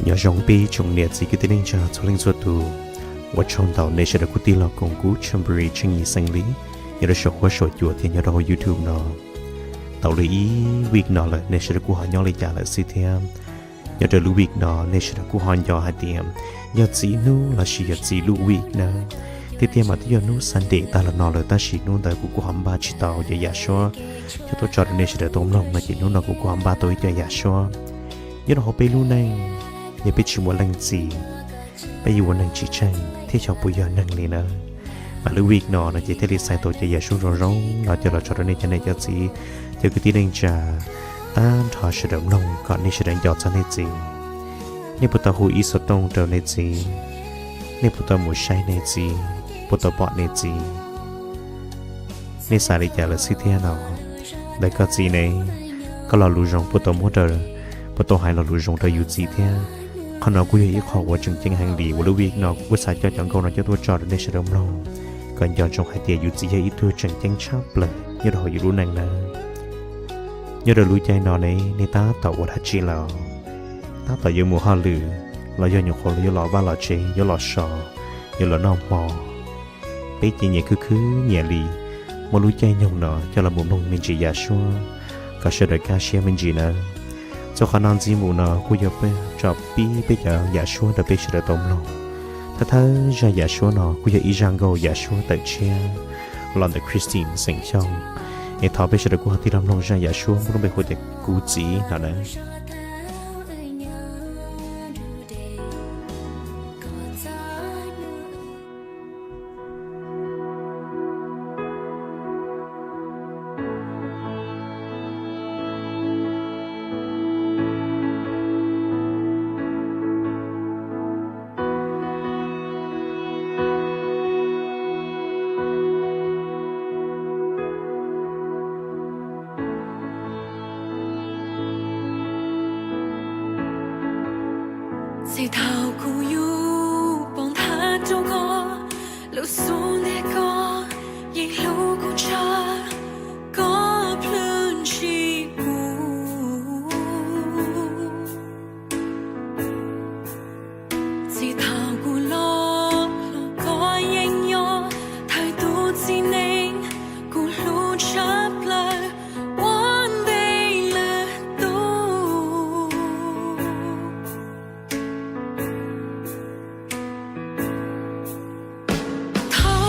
Nyob zoo peb tsoom niam txiv kwv tij neej tsa txhua leej txhua tus, ua tsaug ntau nej sawv daws kuj tig los koom kuv Chambery Tsheej Yim Xeem Lis nyob rau saum huab saum cua thiab nyob rau hauv YouTube no. Tau li ib week no lawm nej sawv daws kuj ho nyob li cas lawm xwb thiab? Nyob rau lub week no nej sawv daws kuj ho nco hais tias yog txiv hnub lossis yog txiv lub week na. Tiag tiag mas twb yog hnub Sunday tag los no lawm tab sis hnub ntawd kuv kuj ho npaj tsis tau cov yam suab coj tuaj tso rau nej sawv daws tau mloog no ces hnub no kuv kuj ho npaj tau ib co yam suab. Nyob rau hauv peb lub neej, yog peb tsis muaj leej txiv, peb yuav ua neeg tsis tsheej thiab xyov puas yog neeg li na. Mas lub week no no ces thiaj li xaiv tau cov yam suab zoo zoo no coj los tso rau nej cov niam cov txiv, cov kwv tij neej tsa, tag nrho sawv daws mloog kom nej sawv daws nco txog nej txiv. Nej puas tau hu ib xuab tooj rau nej txiv? Nej puas tau mus saib nej txiv? Puas tau pom nej txiv? Nej xav li cas lawm xwb thiab no? Ntawm koj txiv ne, koj lo lus zoo puas tau muab rau, puas tau hais lo lus zoo rau yus txiv thiab? Qhov no kuj yog ib qho uas tseem ceeb heev li uas lub week no kuv kuj xav coj cov nkauj no coj tuaj tso rau nej sawv daws mloog kom nco ntsoov hais tias yus txiv yog ib tug tseem ceeb tshaj plaws nyob rau hauv yus lub neej nawb. Nyob rau lub caij no ne nej tab tom ua dab tsi lawm? Tab tom yuav mus hauj lwm los yog nyuam qhuav yuav los vaj los tsev, yuav los so, yuav los noj hmo? Peb ces nyias khwv khwv nyias li, muaj lub caij nyoog no coj los mus mloog me ntsis yam suab kom sawv daws kaj siab me ntsis nawb. Txog qhov no ntxiv mus no kuj yog peb tso pib peb cov yam suab rau peb sawv daws tau mloog. Thawj thawj zaj yam suab no kuj yog ib zaj nkauj yam suab tawm tshiab los ntawm Christine xeem Xyooj. Es thov peb sawv daws kuj ho tig los mloog zaj yam suab muaj lub npe hu tias Kuv Txiv no nawb. Txij thaum kuv yug poob nthav rau koj, lub xub ntiag koj yeej hlub kuv tshaj, koj plhws ntshis kuv. Txij thaum kuv loj los koj yeej nyob, thawj tus txiv neej kuv hlub tshaj plaws ua ntej lwm tus. Thov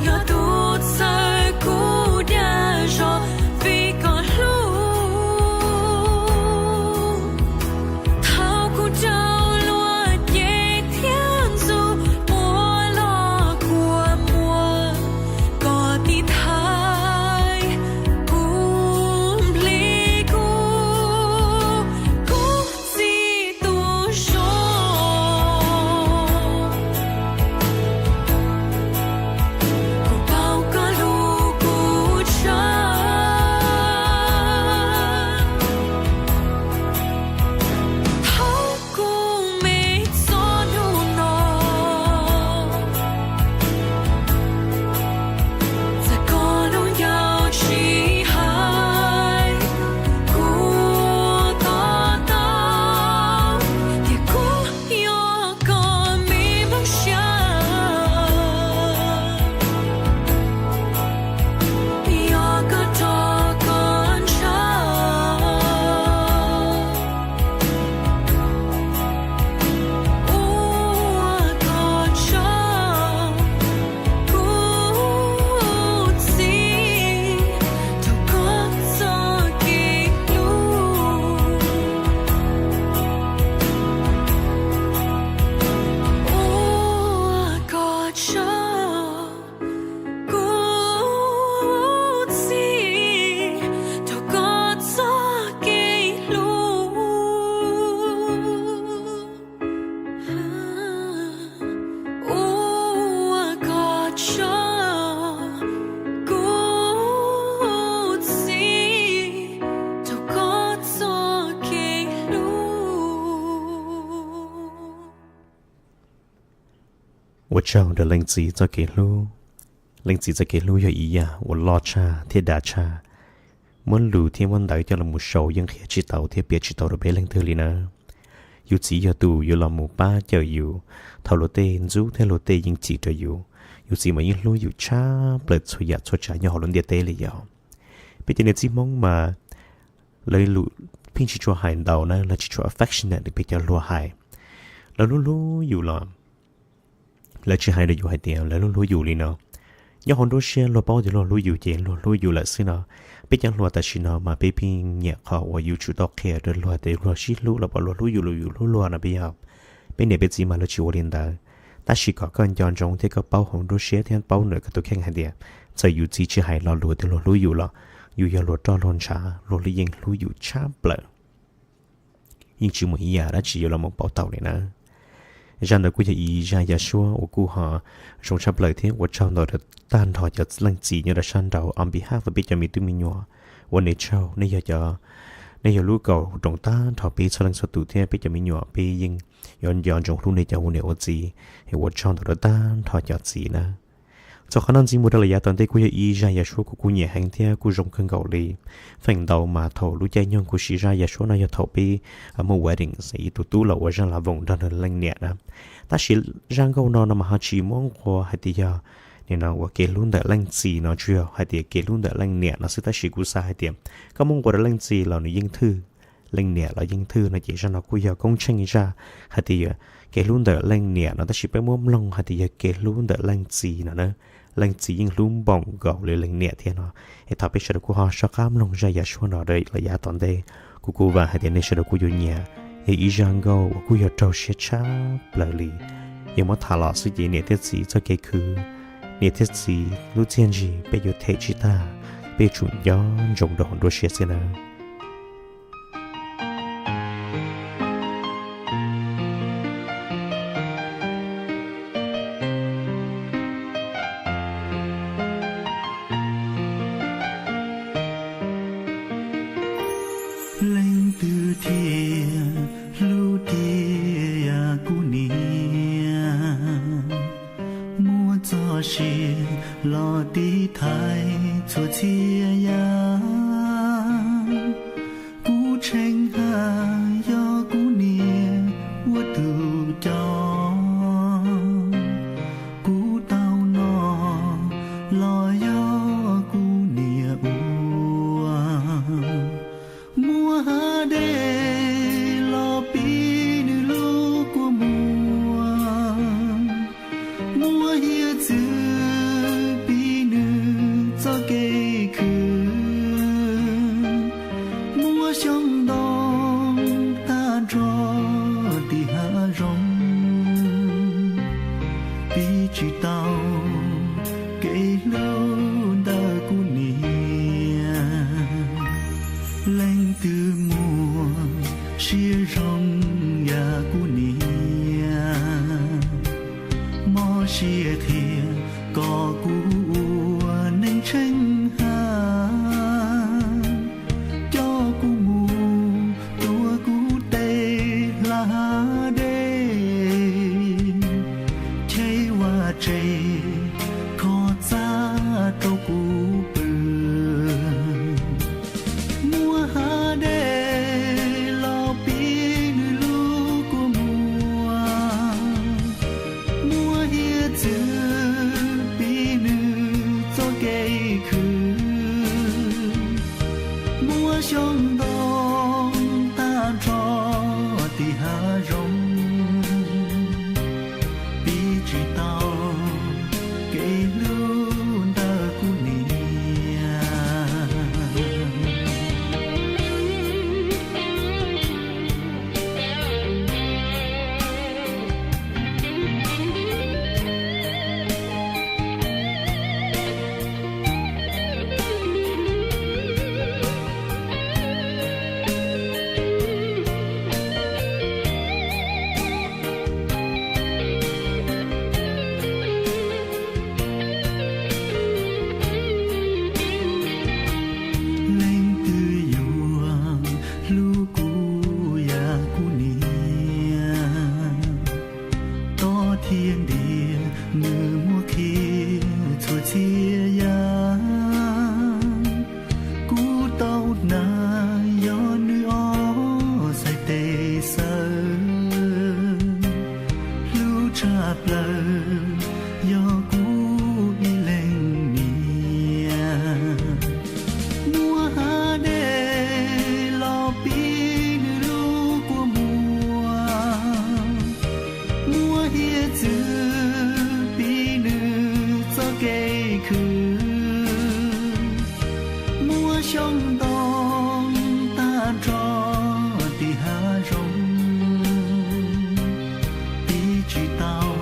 Yog tus txhawb kuv dag zog vim koj hlub. Thaum kuv raug luag cem thiab ntxub, ua los kua muag, koj tiv thaiv kuv, nplig kuv, kuv txi tu zog. Kuv paub koj hlub kuv tshaj. Thaum kuv me txoj hnub no, txawm koj los nco tsis hais, kuv to taub tias kuv yog koj me nplooj siab. Yog koj rov koj ntshaw, ua koj tsaug, kuv txi rau koj txoj kev hlub. Ua koj tsaug, kuv txi rau koj txoj kev hlub. Ua koj tsaug, kuv txi rau koj txoj kev hlub. Ua tsaug rau leej txiv txoj kev hlub. Leej txiv txoj kev hlub yog ib yam uas loj tshaj thiab dav tshaj. Muab lus thiab muab ntawv coj los mus sau yeej qhia tsis tau thiab piav tsis tau rau peb leej twg li na. Yus txiv yog tus yuav los mus pab cawm yus thaum luag tej ntxub thiab luag tej yeej txim rau yus. Yus txiv mas yeej hlub yus tshaj plaws txhua yam txhua tsav nyob hauv lub ntiaj teb li yog. Peb cov niam txiv Hmoob mas lawv lus pheej tsis tshua hais ntau na, lawv tsis tshua affectionate li peb cov hluas hais. Lawv hlub hlub yus los lawv tsis hais rau yus hais tias lawv hlub hlub yus li no. Nyob hauv nruab siab luag paub tias luag hlub yus ces luag hlub yus lawm xwb no. Peb cov hluas tam sim no mas peb pheej nyiam qhov uas yus tsum tau qhia rau luag tias luag sib hlub los pom luag hlub yus los yus hlub luag no peb yog. Peb niam peb txiv mas lawv tsis ua li ntawd. Tab sis kom koj nco ntsoov thiab koj paub hauv nruab siab thiab paub ntawm koj tus kheej hais tias txawm yus txiv tsis hais lo lus tias luag hlub yus los yus yog luag roj luag ntshav luag yeej hlub yus tshaj plaws. Yeej tsis muaj ib yam dab tsi yuav los mus pauv tau li na. Zaj ntawd kuj yog ib zaj yam suab uas kuj ho zoo tshaj plaws thiab ua tsaug ntau rau tag nrho cov leej txiv nyob rau sab nraud on behalf of peb cov me tub me nyuam uas nej tsaug, nej yog cov, nej yog lub kaum roos tag nrho peb txhua leej txhua tus thiab peb cov me nyuam peb yeej yuav nco ntsoov hlub nej cov ua niam ua txiv, es ua tsaug ntau rau tag nrho cov txiv na. Txog qhov no ntxiv mus rau lawm yav tom ntej kuj yog ib zaj yam suab kuv kuj nyiam heev thiab kuj zoo kawg nkaus li. Feem ntau mas thaum lub caij nyoog kuv siv zaj yam suab no yog thaum peb muaj wedding, ib tug tub los ua zaj la voos nrog nws leej niam na. Tab sis zaj nkauj no no mas ho tsis muab nqua hais tias yog nim no uas kev hlub ntawm leej txiv no tsuas yog hais tias kev hlub ntawm leej niam no xwb, tab sis kuv xav hais tias koj muab nqua rau leej txiv los nws yeej thwj, leej niam los yeej thwj no ces zaj no kuj yog koob tsheej zaj hais tias yog kev hlub ntawm leej niam no, tab sis peb muab mloog hais tias yog kev hlub ntawm leej txiv no na. Leej txiv yeej hlub npaum nkaus li leej niam thiab no. Es thov peb sawv daws kuj ho soj qab mloog zaj yam suab no rau lawm yav tom ntej. Kuv kuj vam hais tias nej sawv daws kuj yuav nyiam. Yog ib zaj nkauj uas kuj yog raug siab tshaj plaws li. Yog muab tham los xwb ces niam thiab txiv txoj kev khwv, niam thiab txiv lub txiaj ntsig peb yuav them tsis tag, peb yuav tsum nco ntsoov rau hauv nruab siab xwb nawb. Leej twg thiaj hlub tiag kuv niam, muab txoj sia los tiv thaiv txhua txhia yam. Kuv tshee haj yog kuv niam ua tus coj, kuv tau noj los yog kuv niam ua, muab hav dej los pib nws lub kua muag, muab hiav txwv pib tau kev hlub ntawm kuv niam. Leej twg muaj siab zoo yam kuv niam, mob siab qhia kom kuv ua neeg tsheej hav, coj kuv mus tuav kuv tej hla dej, cheb vaj tse kho txaj rau kuv pw. Muab hav dej los pib nws lub kua muag, muab hiav txwv pib nws txoj kev khwv, muab xyoob ntoo tag nrho tim hav zoov, pib tsis tau kev hlub ntawm kuv niam. Leej twg yuav hlub kuv yam kuv niam, tob thiab ntiag nws muab qhia txhua txhia yam. Kuv tau hnav yog nws ob txhais tes xawb, hlub tshaj plaws yog kuv ib leeg niam. Muab hav dej los pib nws lub kua muag, muab hiav txwv pib nws txoj kev khwv, muab xyoob ntoo tag nrho tim hav zoov, pib tsis tau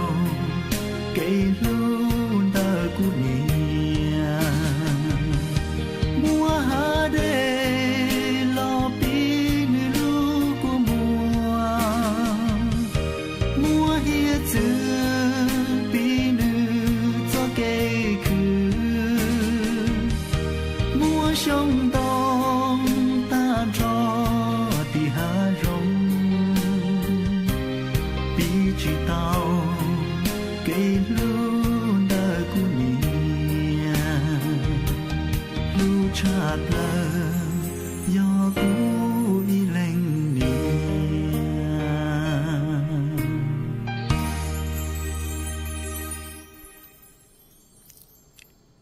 kev hlub ntawm kuv niam. Muab hav dej los pib nws lub kua muag, muab hiav txwv pib nws txoj kev khwv, muab xyoob ntoo tag nrho tim hav zoov, pib tsis tau kev hlub ntawm kuv niam. Hlub tshaj plaws yog kuv ib leeg niam.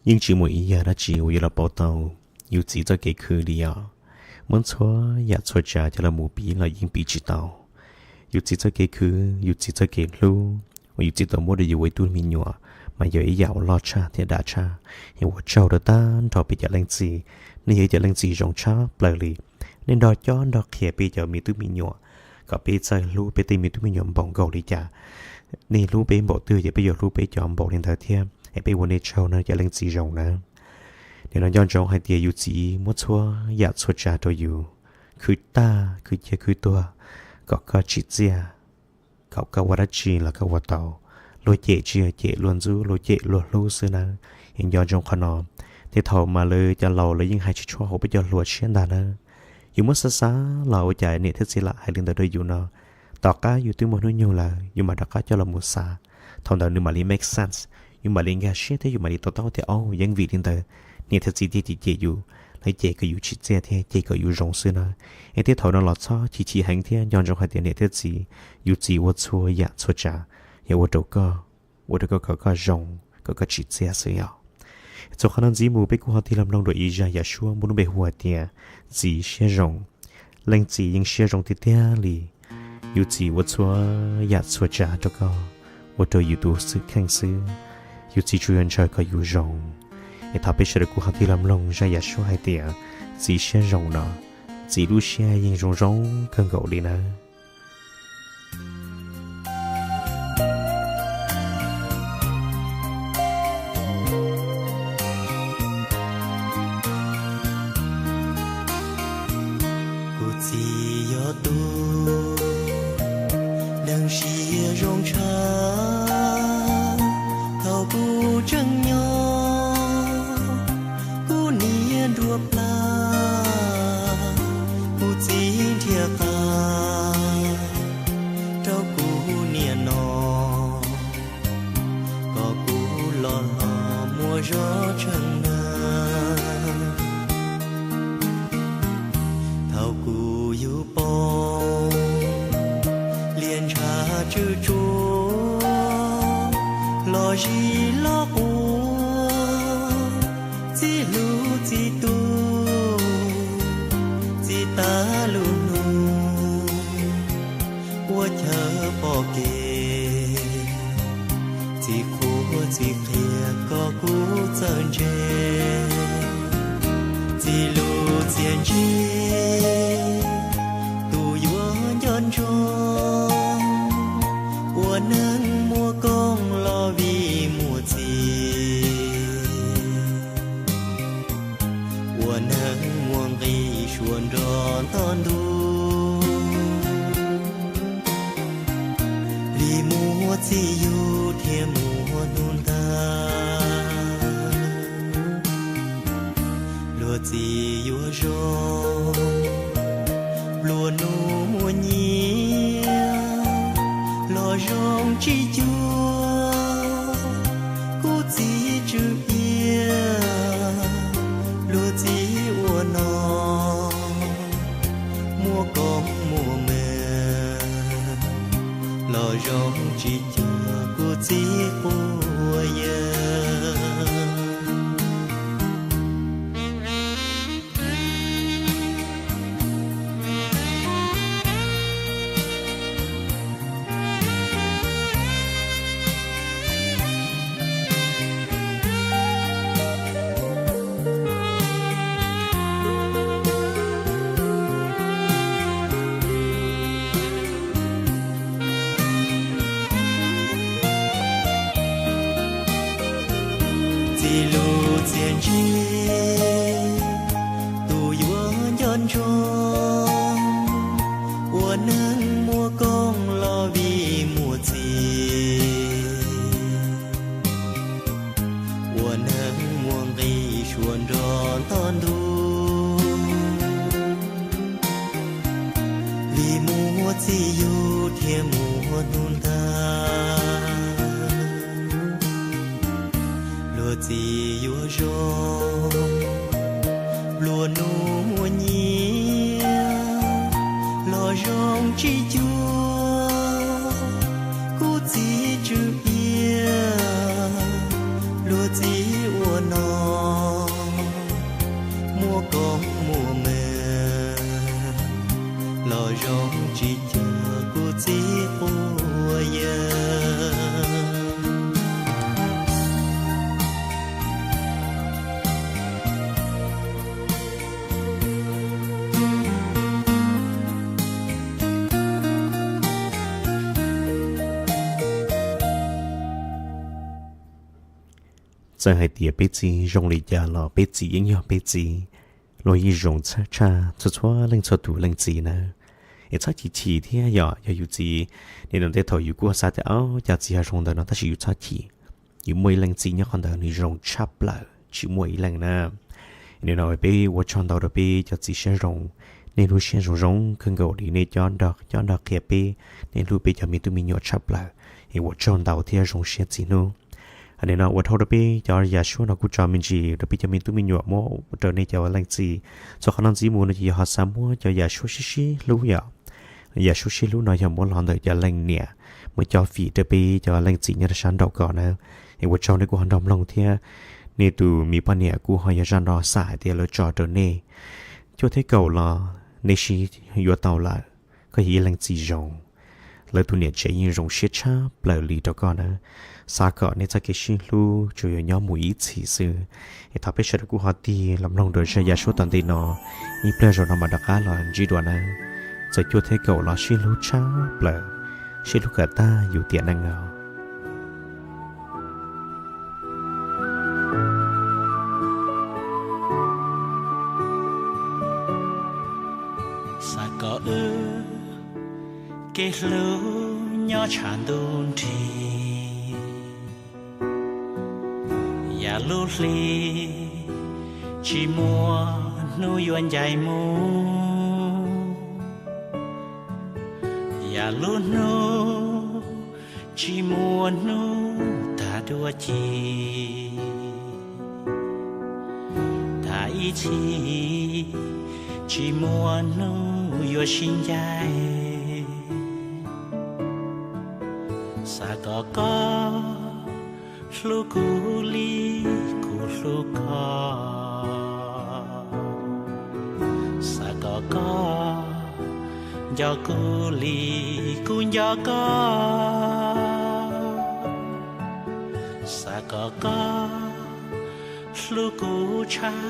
Yeej tsis muaj ib yam dab tsi uas yuav los pauv tau yus txiv txoj kev khwv li os. Muab txhua yam txhua tsav coj los mus piv los yeej piv tsis tau yus txiv txoj kev khwv, yus txiv txoj kev hlub uas yus txiv tau muab rau yus ua ib tug me nyuam, mas yog ib yam uas loj tshaj thiab dav tshaj. Yog ua tsaug rau tag nrho peb cov leej txiv, nej yog ib cov leej txiv zoo tshaj plaws li. Nej nrog cob nrog qhia peb cov me tub me nyuam kom peb txawj hlub peb tej me tub me nyuam npaum nkaus li cas. Nej hlub peb npaum twg ces peb yuav hlub peb cov npaum li ntawd thiab. Es peb ua nej tsaug nawb cov leej txiv zoo nawb. Nim no nco ntsoov hais tias yus txiv muab txhua yam txhua tsav rau yus, khwv tag khwv cia khwv tuag, kom koj tsim txiaj, kom koj ua dab tsi los koj ua tau. Luag cem tsis yog cem, luag ntxub, luag cem luag hlub xwb nawb. Es nco ntsoov qhov no, tej thaum mas lawv cov laus lawv yeej hais tsis tshua haum peb cov hluas siab ntag nawb. Yus muab xav xav los ua cas niam thiab txiv lam hais li ntawd rau yus no? Tom qab yus twb muaj hnub nyoog lawm yus mam rov qab coj los mus xav, thaum ntawd nws mam li make sense, yus mam li nkag siab thiab yus mam li to taub tias, au, yeej vim li ntawd niam thiab txiv thiaj cem yus, lawv cem kom yus tsim txiaj thiab cem kom yus zoo xwb na. Es tej thaum no los txhob chim chim heev thiab nco ntsoov hais tias niam thiab txiv, yus txiv ua txhua yam txhua tsav yog ua rau koj, ua rau koj kom koj zoo, kom koj tsim txiaj xwb yom. Txuas qhov no ntxiv mus peb kuj ho tig los mloog dua ib zaj yam suab muaj lub npe hu hais tias txiv siab zoo. Leej txiv yeej siab zoo tiag tiag li. Yus txiv ua txhua yam txhua tsav rau koj, ua rau yus tus xwm kheej xwb, yus txiv tsuas yog ntshaw kom yus zoo. Es thov peb sawv daws kuj ho tig los mloog zaj yam suab hais tias txiv siab zoo no, txiv lub siab yeej zoo zoo kawg nkaus li nawb. Kuv tseem nyob, kuv niaj nruab plab, kuv txiv nrhiav qab rau kuv niaj no, kom kuv los hlo muaj zog tshee na. Thaum kuv yug poob, liaj ntshav tswj tsuag, los zis los quaj, txiv hlub txiv tu, txiv tas lub hnub, ua chaw pom kev, txiv qhuas txiv qhia kom kuv txawj ntse, txiv lub txiaj ntsig, tus yuav nco ntsoov, ua neeg muaj koob los vim muaj txiv, ua neeg muaj nqis suav nrog nto ntuj, vim muaj txiv yug thiaj muaj hnub ntag. Luag txiv yuav zoo, nplua nuj muaj nyiaj, los zoo tsis cuag, kuv txiv tsw iab, luag txiv ua no, muaj koob muaj meej, los zoo tsis cuag, kuv txiv quaj yawg. Txiv lub txiaj ntsig, tus yuav nco ntsoov, ua neeg muaj koob los vim muaj txiv, ua neeg muaj nqis suav nrog nto ntuj, vim muaj txiv yug thiaj muaj hnub ntag. Luag txiv yuav zoo, nplua nuj muaj nyiaj, los zoo tsis cuag, kuv txiv tsw iab, luag txiv ua no, muaj koob muaj meej, los zoo tsis cuag, kuv txiv quaj yawg. Txawm hais tias peb txiv zoo li cas los peb txiv yeej yog peb txiv. Luag yeej zoo tshaj tshaj txhua txhua leej txhua tus leej txiv nawb. Es txhob chim chim thiab yom, yog yus txiv, nim no tej thaum yus kuj xav tias, o, cas txiv ho zoo ntawm no, tab sis yus txhob chim. Yus muaj ib leej txiv nyob qhov ntawd nws zoo tshaj plaws tsis muaj ib leej na. Nim no peb ua tsaug ntau rau peb cov txiv siab zoo, nej lub siab zoo zoo kawg nkaus li, nej cov nrog, cov nrog qhia peb, nej hlub peb cov me tub me nyuam tshaj plaws. Es ua tsaug ntau thiab zoo siab txij hnub. Nim no ua dhau rau peb cov yam suab no kuj tso me ntsis rau peb cov me tub me nyuam muab rau nej cov leej txiv. Txog qhov no ntxiv mus no ces yog ho xav muab cov yam suab sib sib hlub yom. Yam suab sib hlub no yog muab los ntawm cov leej niam muab cob fim rau peb cov leej txiv nyob rau sab nraum ko na. Es ua tsaug nej kuj ho nrog mloog thiab, nej tus me poj niam kuj ho yog zaj no xav hais tias lawv tso rau nej. Cuaj thiab kaum los nej sib yuav tau lawm, koj yog ib leej txiv zoo, lawv tus niam tsev yeej zoo siab tshaj plaws li rau koj na. Xav kom nej txoj kev sib hlub tsuas yuav nyob mus ib txhis xwb. Es thov peb sawv daws kuj ho tig los mloog rau zaj yam suab tom ntej no, ib pliag zaum no mam rov qab los ntsib dua nawb. Txawm cuaj thiab kaum los sib hlub tshaj plaws, sib hlub kom tag yus tiam neej no. Xav kom wb kev hlub nyob tshav ntuj nrig, Yam lub hli tsis muaj hnub yuav ncaim mus, yam lub hnub tsis muaj hnub tag dua ci, tag ib txhis tsis muaj hnub yuav sib ncaim. Xav kom koj hlub kuv li kuv hlub koj, xav kom koj nco kuv li kuv nco koj, xav kom koj hlub kuv tshaj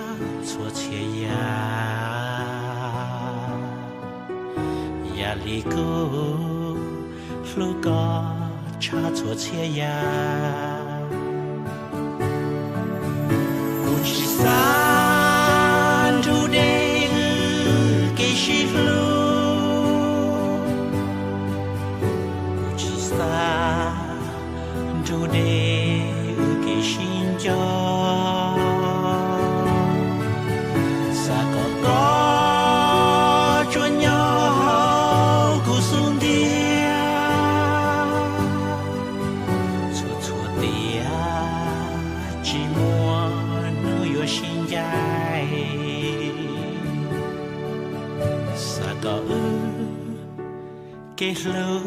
txhua txhia yam, yam li kuv hlub koj tshaj txhua txhia yam. Kuv tsis xav nrug deb wb kev sib hlub, kuv tsis xav nrug deb wb kev sib nco, xav kom koj tsuas nyob hauv kuv xub ntiag. Txhua txhua tiam tsis muaj hnub yuav sib ncaim, xav kom wb kev hlub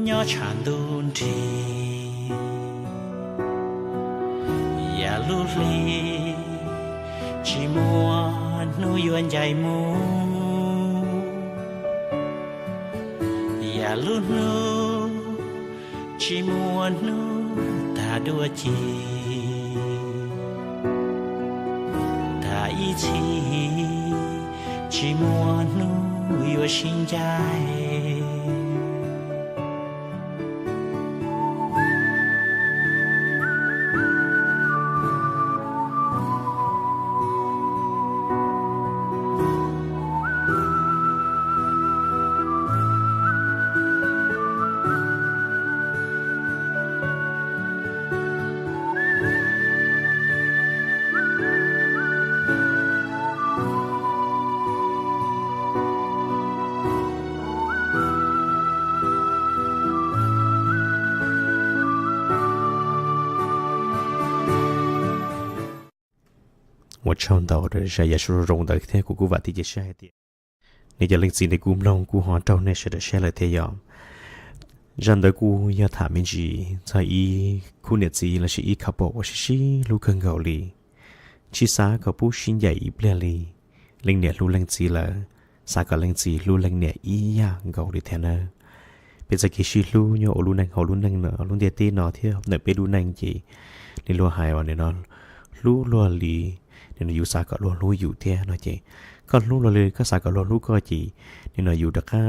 nyob tshav ntuj nrig. Yam lub hli tsis muaj hnub yuav ncaim mus, yam lub hnub tsis muaj hnub tag dua ci, tag ib txhis tsis muaj hnub yuav sib ncaim. Ua tsaug ntau rau zaj yam suab zoo ntawd thiab kuv kuj vam thiab cia siab hais tias nej cov leej txiv ntawm kuv mloog kuj ho raug nej sawv daws saib lawm thiab yom. Zaj ntawd kuj yog tham me ntsis txog ib khub niam txiv lossis ib couple uas sib sib hlub kawg nkaus li, tsis xav kom pub sib ncaim ib pliag li. Leej niam hlub leej txiv lawm, xav kom leej txiv hlub leej niam ib yam nkaus li thiab nawb. Peb txoj kev sib hlub nyob ua lub neej hauv lub neej no, lub ntiaj teb no thiab ntawm peb lub neej ces li luag hais uas nim no hlub luag li nim no yus xav kom luag hlub yus thiab no ces koj hlub luag li koj xav kom luag hlub koj ces nim no yus rov qab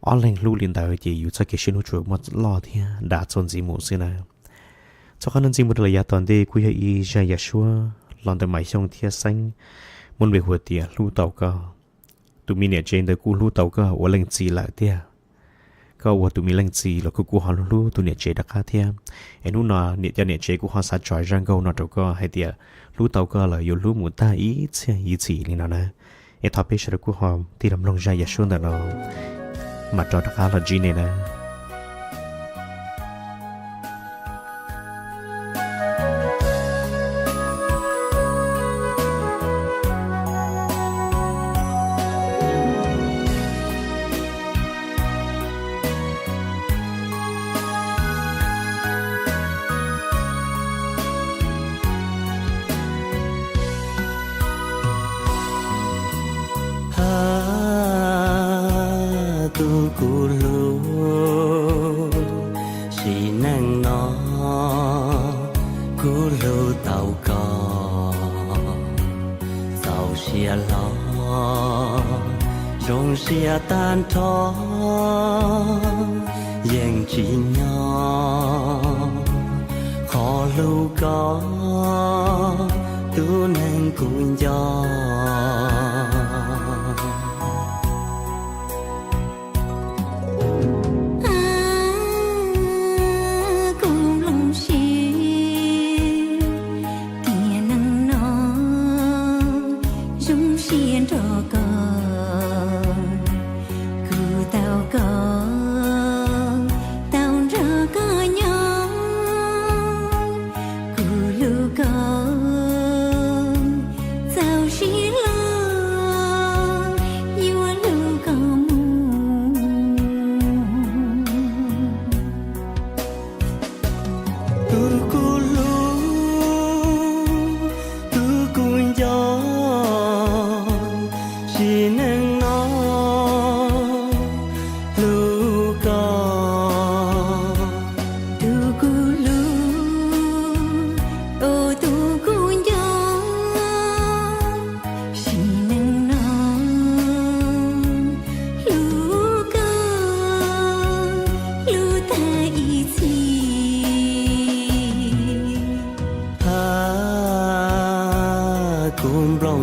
ob leeg hlub li ntawd ces yus txoj kev sib hlub tsuas muaj loj thiab dav txuas ntxiv mus xwb na. Txoj qab ntxiv mus rau lawm yav tom ntej kuj yog ib zaj yam suab los ntawm Maiv Xyooj thiab Xeeb, muaj lub npe hu tias Hlub Tau Koj. Tus me niam tsev ntawd kuj hlub tau koj ua leej txiv lawm tiag. Koj ua tus me leej txiv los kuj kuj ho hlub tus niam tsev rov qab thiab. Es hnub no niam cov niam tsev kuj ho xav tso zaj nkauj no rau koj hais tias hlub tau koj lawm yuav hlub mus tag ib txhiab ib txhis li no na. Es thov peb sawv daws kuj ho tig los mloog zaj yam suab ntawm no mam rov rov qab los ntsib nej na. Hab tus kuv hlub, sim neej no kuv hlub tau koj. Txaus siab hlo, zoo siab tag nrho, yeej tsim nyog qhov hlub koj tus neeg kuv nco. Kuv mloog siab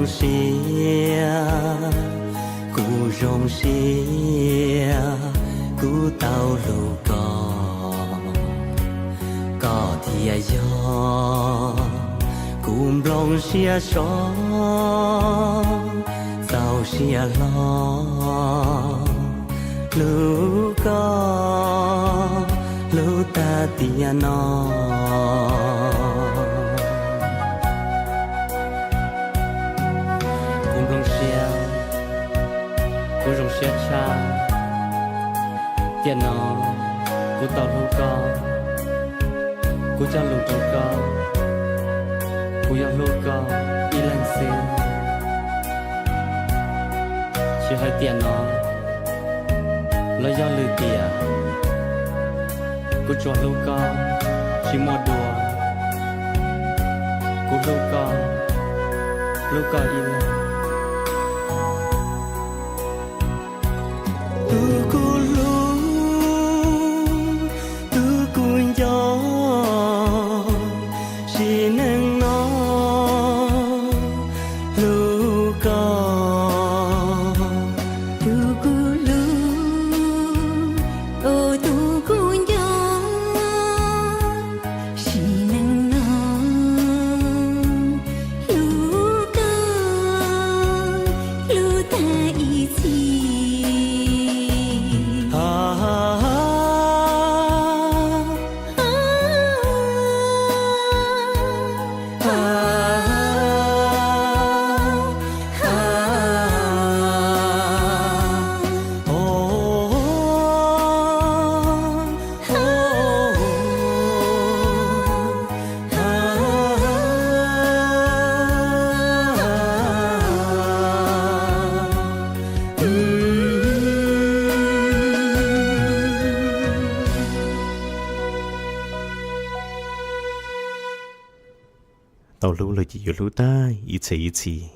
Siab, kuv zoo siab, kuv tau hlub koj, koj thiaj yog kuv nplooj siab so, txaus siab hlo hlub koj, hlub tag tiam no. Kuv nplooj siab, kuv zoo siab tshaj, tiam no kuv tau hlub koj, kuv cog lus rau koj, kuv yuav hlub koj ib leeg xwb. Tsis hais tiam no los yog lwm tiam, kuv tsuas hlub koj tsis muaj dua. Kuv hlub koj, hlub koj ib leeg. Tus kuv hlub, tus kuv nco, sim neej no hlub koj. Tus kuv hlub, tus kuv nco, sim neej no hlub koj, hlub tag ib txhis. Tau hlub lawm ces yuav hlub tag ib txhis ib txhis.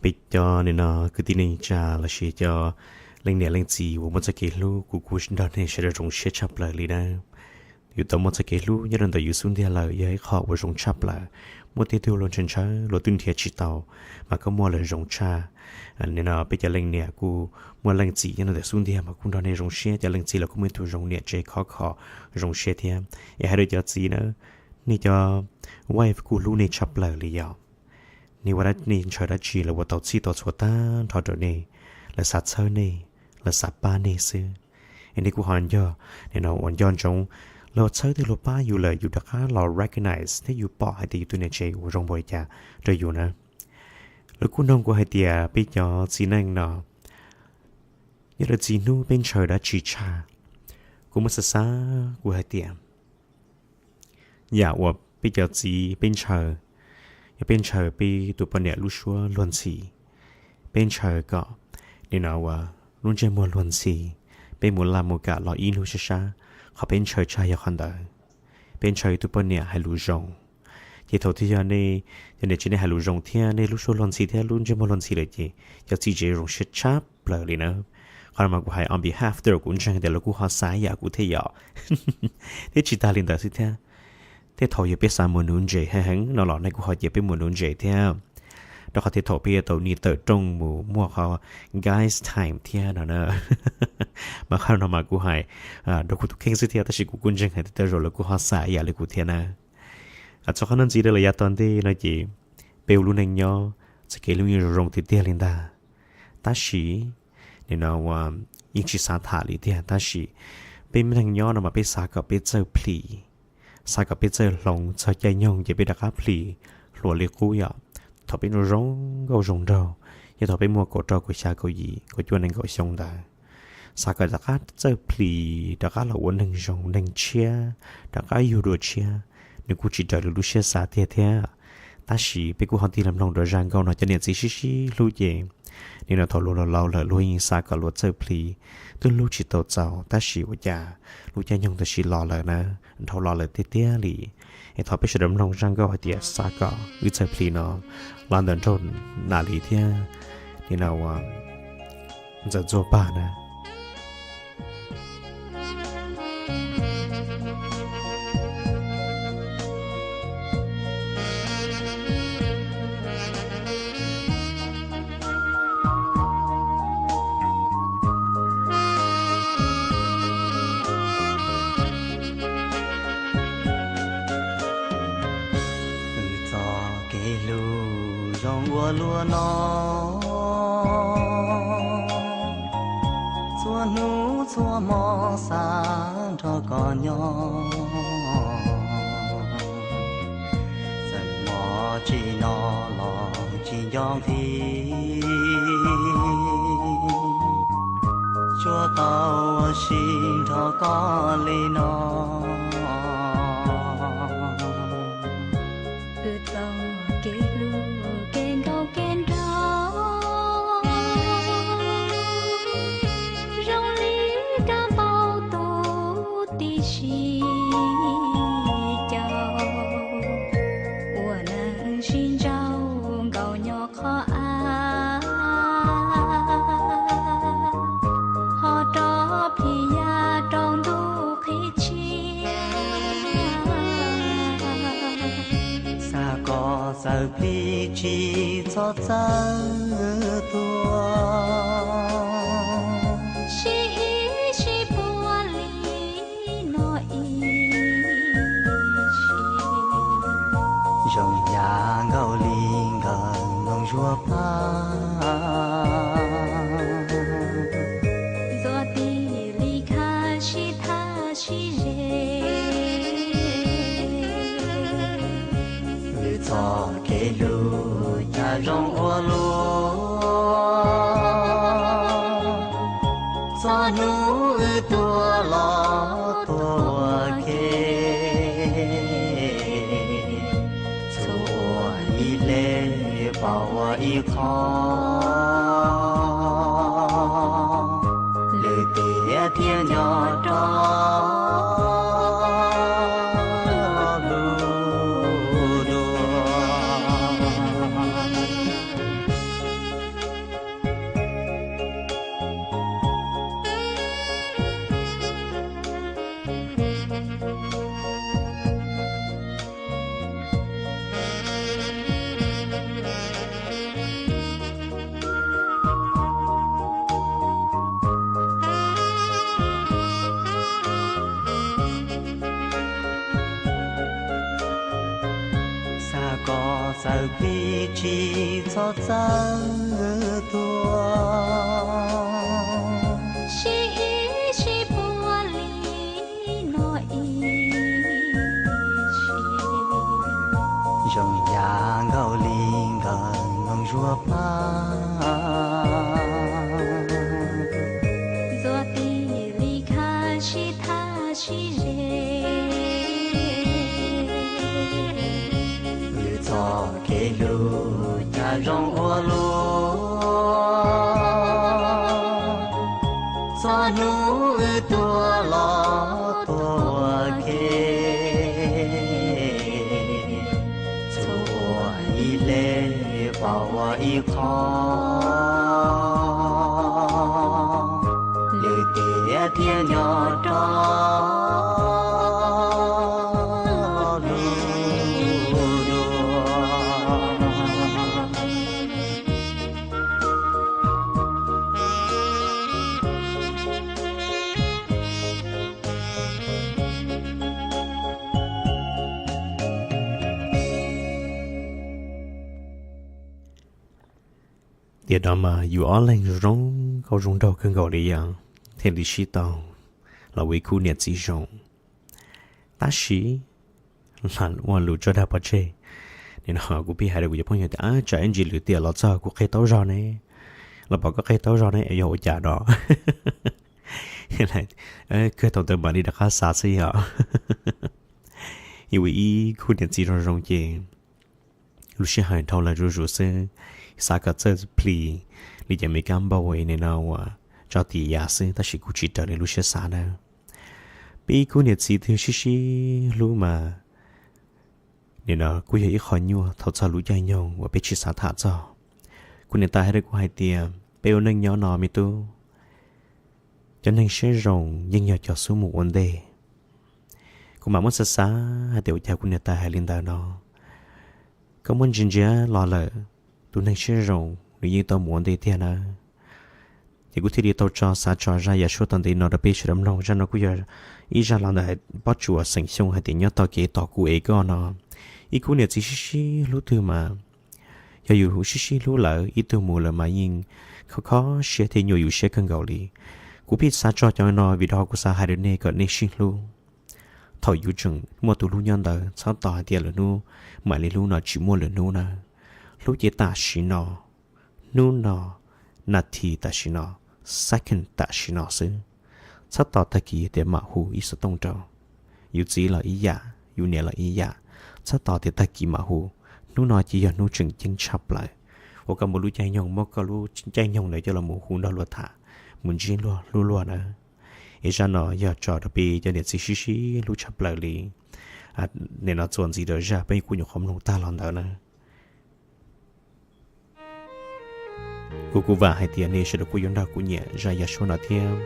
Peb cov nim no kwv tij neej tsa los sis cov leej niam leej txiv uas muaj txoj kev hlub, kuv kuj nrog nej sawv daws zoo siab tshaj plaws li na. Yus tau muaj txoj kev hlub nyob rau ntawm yus xub ntiag lawm yog ib qho uas zoo tshaj plaws. Muaj tej tug luag ntshaw ntshaw luag twb nrhiav tsis tau, mas koj muaj lawm zoo tshaj. Nim no peb cov leej niam kuj muaj leej txiv nyob rau ntawm xub ntiag mas kuj nrog nej zoo siab, cov leej txiv los kuj muaj ib tug zoo niam tsev khov kho zoo siab thiab. Es hais rau cov txiv na, nej cov wife kuj hlub nej tshaj plaws li yom. Nej ua dab, nej ntshaw dab tsi lawv ua tau txhij tau txhua tag nrho rau nej, lawv xav txhawb nej, lawv xav pab nej xwb. Es nej kuj ho nco, nim no uas nco ntsoov, lawv txhawb thiab luag pab yus lawm yus rov qab los recognize thiab yus pom hais tias yus tus niam tsev ua zoo npaum li cas rau yus na. Lawv kuj nug kuv hais tias peb cov txiv neej no, nyob rau txij hnub peb ntshaw dab tsi tshaj, kuv muab xav xav kuv hais tias yam uas peb cov txiv peb ntshaw, yog peb ntshaw peb tus poj niam lub suab luag ntxhi, peb ntshaw kom nim no uas lub ntsej muag luag ntxhi, peb mus laj mus kam los ib hnub sab sab, qhov peb ntshaw tshaj yog qhov ntawd. Peb ntshaw tus poj niam hais lus zoo, ces thaum twg yog nej cov niam tsev nej hais lus zoo thiab nej lub suab luag ntxhi thiab lub ntsej muag luag ntxhi lawm ces cov txiv tsev zoo siab tshaj plaws li na. Qhov no mas kuv hais on behalf tej uas kuv ntseeg tias lawv kuj ho xav yam kuv thiab yom. Thiab tsis tas li ntawd xwb thiab, tej thaum yog peb xav mus nuv ntses heev heev no los nej kuj ho cia peb mus nuv ntses thiab. Rau qhov tej thaum peb yuav tau nim tawm rooj mus muaj qhov guys time thiab no na. Mas qhov no mas kuv hais rau kuv tus kheej xwb thiab tab sis kuv kuj ntseeg hais tias tej zaum lawv kuj ho xav yam li kuv thiab na. Txog qhov no ntxiv rau lawm yav tom ntej no ces peb ua lub neej nyob, txoj kev hlub yeej zoo zoo tiag tiag li ntag. Tab sis nim no uas yeej tsis xav tham li tiag tab sis peb neej nyob no mas peb xav kom peb txawj plhis, xav kom peb txawj hloov txog caij nyoog ces peb rov qab plhis hluas li qub yom. Thaum peb zoo zoo nkauj zoo nraug, yog thaum peb muaj kaum rau kaum xya kaum yim kaum cuaj nees nkaum xyoo ntawd, xav kom rov qab txawj plhis rov qab los ua neeg zoo neeg tshiab, rov qab yug dua tshiab, nws kuj tsis raws li lub siab xav tiag thiab. Tab sis peb kuj ho tig los mloog rau zaj nkauj no cov niam txiv sib sib hlub ces nim no thaum luag laus laus lawm luag yeej xav kom luag txawj plhis, twb hlub tsis tau txaus tab sis ua cas lub caij nyoog tam sim los lawm na, dhau los lawm tiag tiag li. Es thov peb sawv daws mloog zaj nkauj hais tias xav kom wb txawj plhis no los ntawm nraug Nam Lis thiab nim no uas Ntxawm Ntxuag Paj na. Kev hlub zoo ua luaj no, txhua hnub txhua hmo xav nrog koj nyob. Txawm mob tsis no los tsis nco nqhis, tsuas tau ua si nrog koj li no. Wb txoj kev hlub kev nkauj kev nraug zoo li kab npauj tus tib si caus, ua neeg sib ntsauj nkaus nyob qhov av, ho rov plhis ya rau ntuj qhib tshiab. Xav koj txawm plhis tsis txhob txawj tuag, sib ib sib puag li no ib sim, zoo yam nkaus li nkawm noog zuag paj, ntxuav tis li khab sib thab sib ze. Wb txoj kev hlub cas zoo ua luaj, txhua hnub wb tuaj los tuaj ke, txhua ua ib hle pom ua ib qho, lwm tiam thiaj nyob rov lub dua. Xav koj txawm plhis tsis txhob txawj tuag, sib ib sib puag li no ib sim, zoo yam nkaus li nkawm noog zuag paj, ntxuav tis li khab sib thab sib ze. Wb txoj kev hlub cas zoo ua luaj, txhua hnub wb tuaj los tuaj ke, txhua ua ib hle pom ua ib qho, lwm tiam thiaj nyob rov lub dua. Tiam no mas yus ob leeg zoo nkauj zoo nraug kawg nkaus li yom, thiaj li sib tau los ua ib khub niam txiv zoo. Tab sis lam ua lus tso dag pov tseg, nim no kuv pheej hais rau kuv cov phooj ywg tias tsam ib ntsis lwm tiam los txog kuv qhia tau zog ne, los pom koj qhia tau zog ne es yog ua cas no. Kawg thaum ntawd mam li rov qab xav xwb yom. Yus ua ib khub niam txiv zoo zoo ces lub sij hawm dhau lawm zuj zus xwb, xav kom txawj plhis li cov me kab npauj nim no uas tso tis ya xwb, tab sis kuj tsis raws li lub siab xav na. Peb ib khub niam txiv twg sib sib hlub mas nim no kuj yog ib qho nyuaj thaum txog lub caij nyoog uas peb tsis xav tham txog. Kuv niam tais hais rau kuv hais tias peb ua neej nyob no me tub, cov neeg siab zoo yeej yog cov xub mus ua ntej. Kuv mam muab xav xav hais tias ua cas kuv niam tais hais li ntawd no. Koj muab ntsia ntsia los lawm, tus neeg siab zoo nws yeej tau mus ua ntej tiag nawb. Ces kuv thiaj li tau tso xav tso zaj yam suab tom ntej no rau peb sawv daws mloog. Zaj no kuj yog ib zaj los ntawm pob tsuas xeem Xyooj hais tias nyob tog kev tos kuv es koj no, Ib khub niam txiv sib sib hlub twg mas, yog yus sib sib hlub lawm ib tug mus lawm mas yeej kho kho siab thiab nyuaj yus siab kawg nkaus li. Kuv pheej xav tso cov no vim rau qhov kuv xav hais rau nej kom nej sib hlub. Thaum yus tseem muaj tus hlub nyob ntawd txhob tos hais tias lwm hnub mam li hlub no tsis muaj lwm hnub na. Hlub ces tam sim no, hnub no, nas this tam sim no, second tam sim no xwb. Txhob tos tag kis tias mam hu ib xov tooj rau. Yus txiv los ib yam, yus niam los ib yam, txhob tos tias tag kis mam hu. Hnub no ces yog hnub tseem ceeb tshaj plaws uas koj muaj lub caij nyoog, muab koj lub caij nyoog ntawd coj los mus hu nrog luag tham, mus ntsib luag hlub luag na. Es zaj no yog tso rau peb cov niam txiv sib sib hlub tshaj plaws li. Nim no txuas ntxiv rau zaj peb kuj nyuam qhuav mloog tag los ntawd na. Kuv kuj vam hais tias nej sawv daws kuj yuav nrog kuv nyiam zaj yam suab no thiab.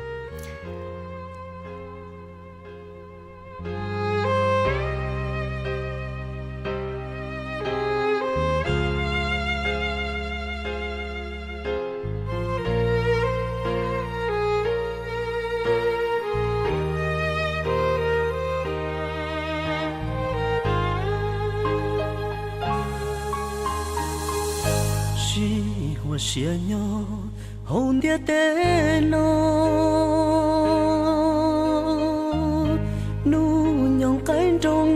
Sij huam siab nyob hauv ntiaj teb no, hnub nyoog qaib nroog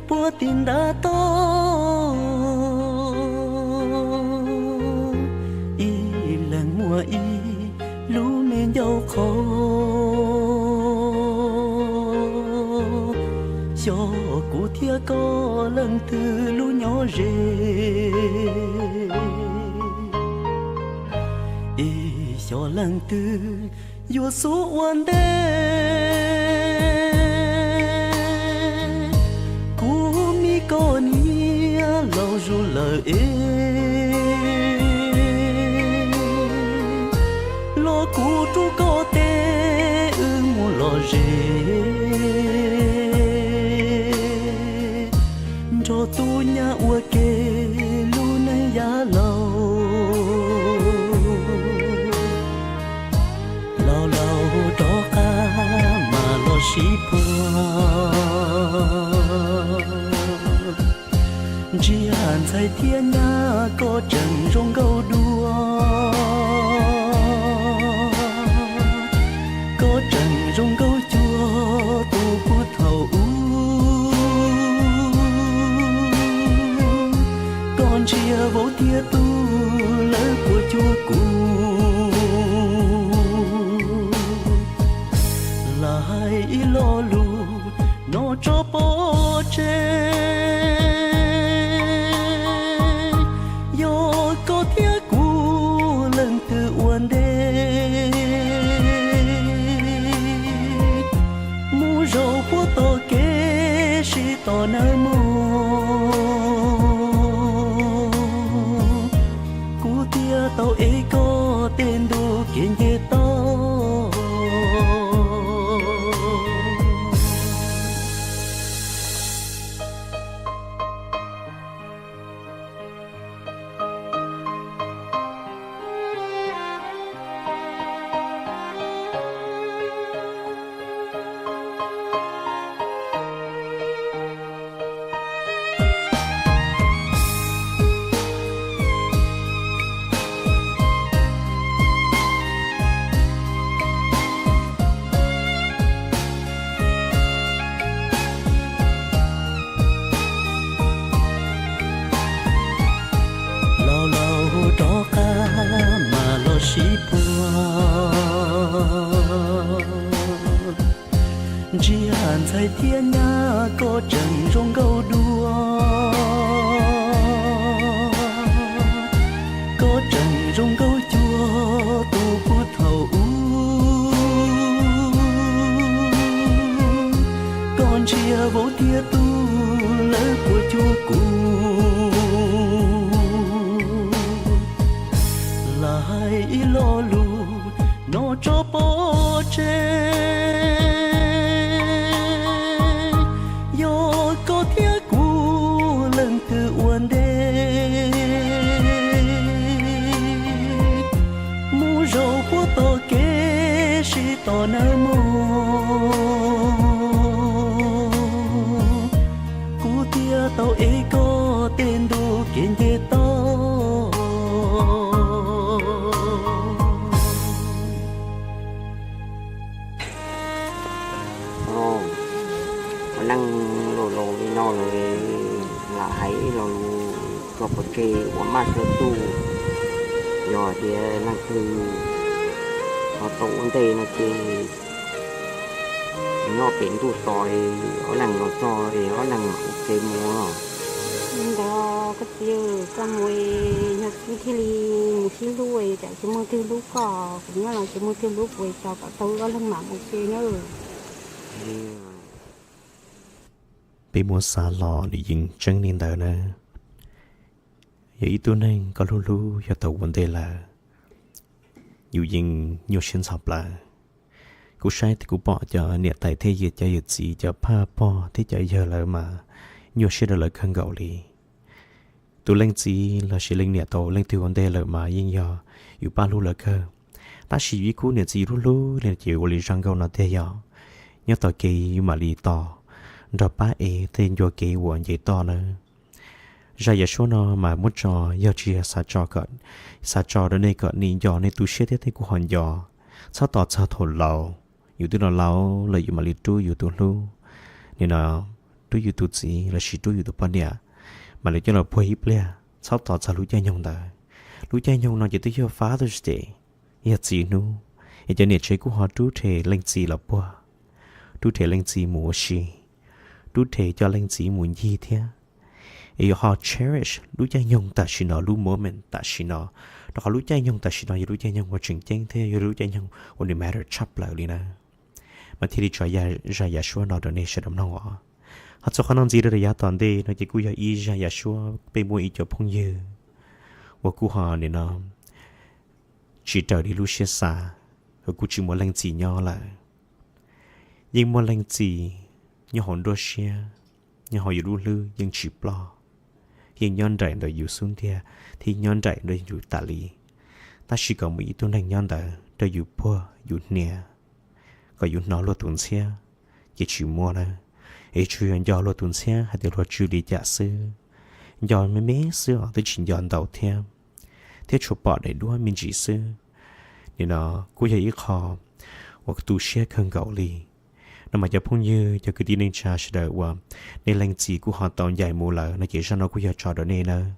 puag tim ntav toj, ib leeg muaj ib lub me ncauj qhov. Xyov kuv thiab koj leej twg lub nyob ze, es xyov leej twg yuav xub ua ntej. Kuv me koj niam laus zus lawm es, los kuv rub koj tes wb mus lom zem, nrog tub nyab ua ke lub neej yav laus. Laus laus rov qab mas los sib puag. Ntshiab ntxhais thiab nyab koj tseem zoo nkauj dua, koj tseem zoo nkauj cuag tus puag thaum ub. Koj ntsia vauv thiab tub lawv puas cuag kuv, lam hais ib lo lus no tso pov tseg. Yog koj thiab kuv leej twg ua ntej, mus zaum puag tom kev sib tos nawb mog. Kuv thiaj tau ev koj tej ntu kev nce toj. Laus laus rov qab mas los sib puag. Ntshiab ntxhais thiab nyab koj tseem zoo nkauj dua, koj tseem zoo nkauj cuag tus puag thaum ub. Koj ntsia vauv thiab tub lawv puas cuag kuv, lam hais ib lo lus no tso pov tseg. Yog koj thiab kuv leej twg ua ntej, mus zaum puag tom kev sib tos nawb mog. Kuv thiaj tau ev koj tso pov tseg uas maj tso tuj. Yog tias leej twg ho tau ua ntej no ces nyob pem ntuj tos, ob leeg los txog es ob leeg ua ke mus. Li ntawd koj txiv, koj mus yog kuv thiaj li mus sib hlub, tsam tsis muaj twg hlub koj, kuv nyob los tsis muaj twg hlub kuv, tso kom tau wb ob leeg mam mus ke nawb. Peb muab xav los nws yeej tseeb li ntawd na. Yog ib tug neeg koj hlub hlub yog tau ua ntej lawm, yus yeej nyuaj siab ntxhov plawv. Kuv saib tias kuv pom cov niam tais thiab yawm, cov yawm txiv, cov phaj pog thiab cov yawg lawv mas nyuaj siab rau lawv kawg nkaus li. Tus leej txiv lossis leej niam tau leej twg ua ntej lawm mas yeej yog yus pab hlub lawv kawg. Tab sis yus ib khub niam txiv hlub hlub li ces ua li zaj nkauj no tiag, yog nyob tom kev yus mam li tos nrog pab es tej ncua kev uas nce toj nawb. Zaj yam suab no mas muab tso yog tsis yog xav tso, xav tso rau nej kom nej nco nej tu siab thiab tej kuj ho nco. Txhob tos txog thaum laus, yus twb los laus lawm yus mam li rub yus tus hlub, nim no rub yus tus txiv lossis rub yus tus poj niam, mam li coj los puag ib pliag. Txhob tos txog lub caij nyoog ntawd. Lub caij nyoog no ces twb yog Father's Day, yog txiv hnub, es cov niam tsev kuj ho rub rhe leej txiv los puag, rub rhe leej txiv mus ua si, rub rhe coj leej txiv mus ncig thiab. Es yuav ho cherish lub caij nyoog tam sim no, lub moment tam sim no, rau qhov lub caij nyoog tam sim no yog lub caij nyoog uas tseem ceeb thiab yog lub caij nyoog uas no matter tshaj plaws li na. Mas thiaj li tso zaj yam suab no rau nej sawv daws mloog os. Ho txog qhov no ntxiv rau yav tom ntej no ces kuj yog ib zaj yam suab peb muaj ib co phooj ywg uas kuj ho nim no tsis raws li lub siab xav, uas kuj tsis muaj leej txiv nyob lawm. Yeej muaj leej txiv nyob hauv nruab siab, nyob hauv yus lub hlwb yeej tsis ploj, yeej nyob nraim ntawm yus xub ntiag thiab nyob nraim ntawm yus tas li. Tab sis kom muaj ib tug neeg nyob ntawd rau yus puag yus hnia, kom yus hnov luag tus ntxhiab, ces tsis muaj na. Es tsuas yog nco luag tus ntxhiab hais tias luag tsw li cas xwb, nco me me xwb os, twb tsis nco ntau thiab, thiab tsuas pom daim duab me ntsis xwb. Nim no kuj yog ib qho uas tu siab kawg nkaus li. No mas cov phooj ywg, cov kwv tij neej tsa sawv daws uas nej leej txiv kuj ho tau ncaim mus lawm no ces zaj no kuj yog tso rau nej nawb.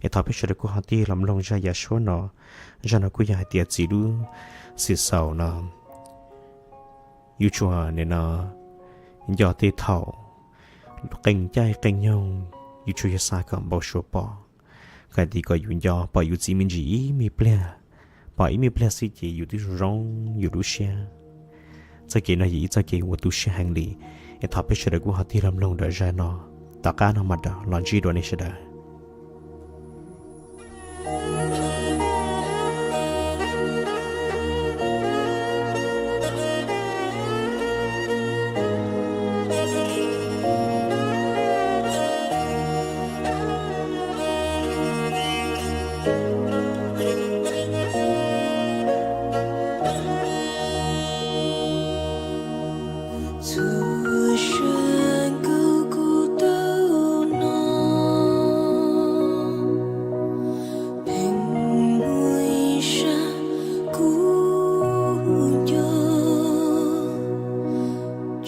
Es thov peb sawv daws kuj ho tig los mloog zaj yam suab no. Zaj no kuj yog hais tias txiv lub xim xaus no, yus tsuas nim no nco tej thaum qee caij qee nyoog, yus tsuas yog xav kom npau suav pom, kom hais tias kom yus nco pom yus txiv me ntsis ib me pliag, pom ib me pliag xwb ces yus twb zoo zoo yus lub siab. Txoj kev no yog ib txoj kev uas tu siab heev li. Es thov peb sawv daws kuj ho tig los mloog daim zaj no, tom qab no mam los ntsib dua nej sawv daws. Txhua sab nkauj kuv tau hnov, pheej muaj ib sab kuv nco.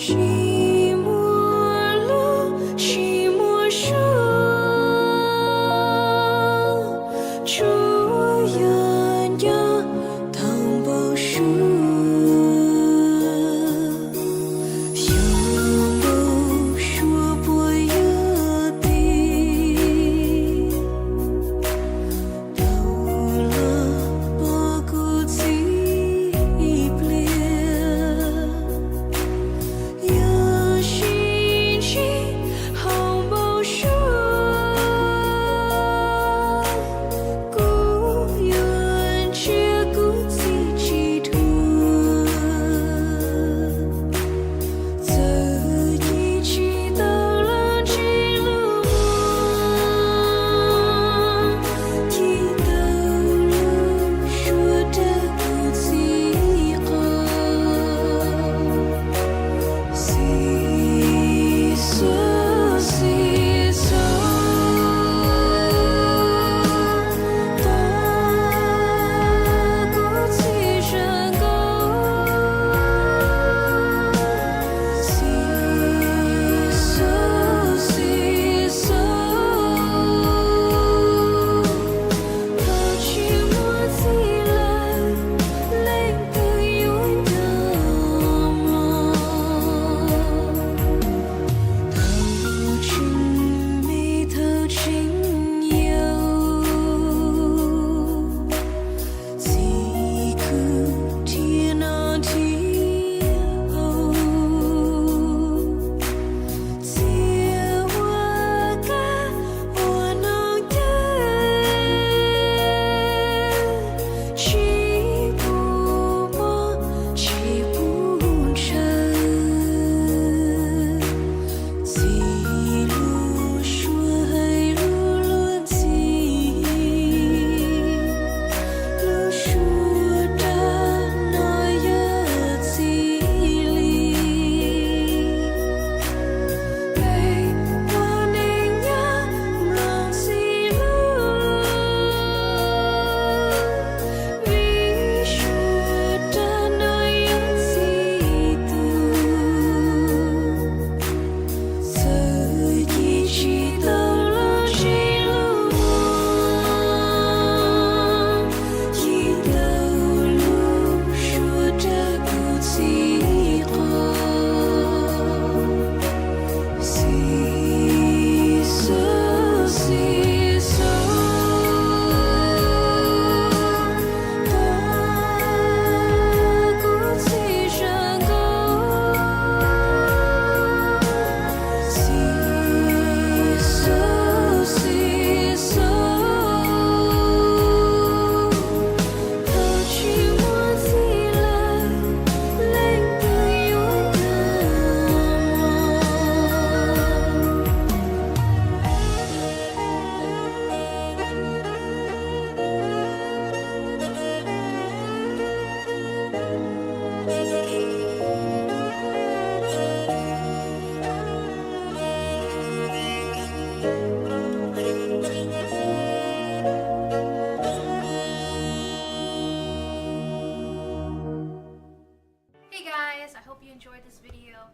Tsis muaj lub, tsis muaj suab, tsuas yog nco tau npau suav. Yog npau suav puas yog tig tau los pom kuv txiv ib pliag. Yog sib ntsib hauv npau suav, kuv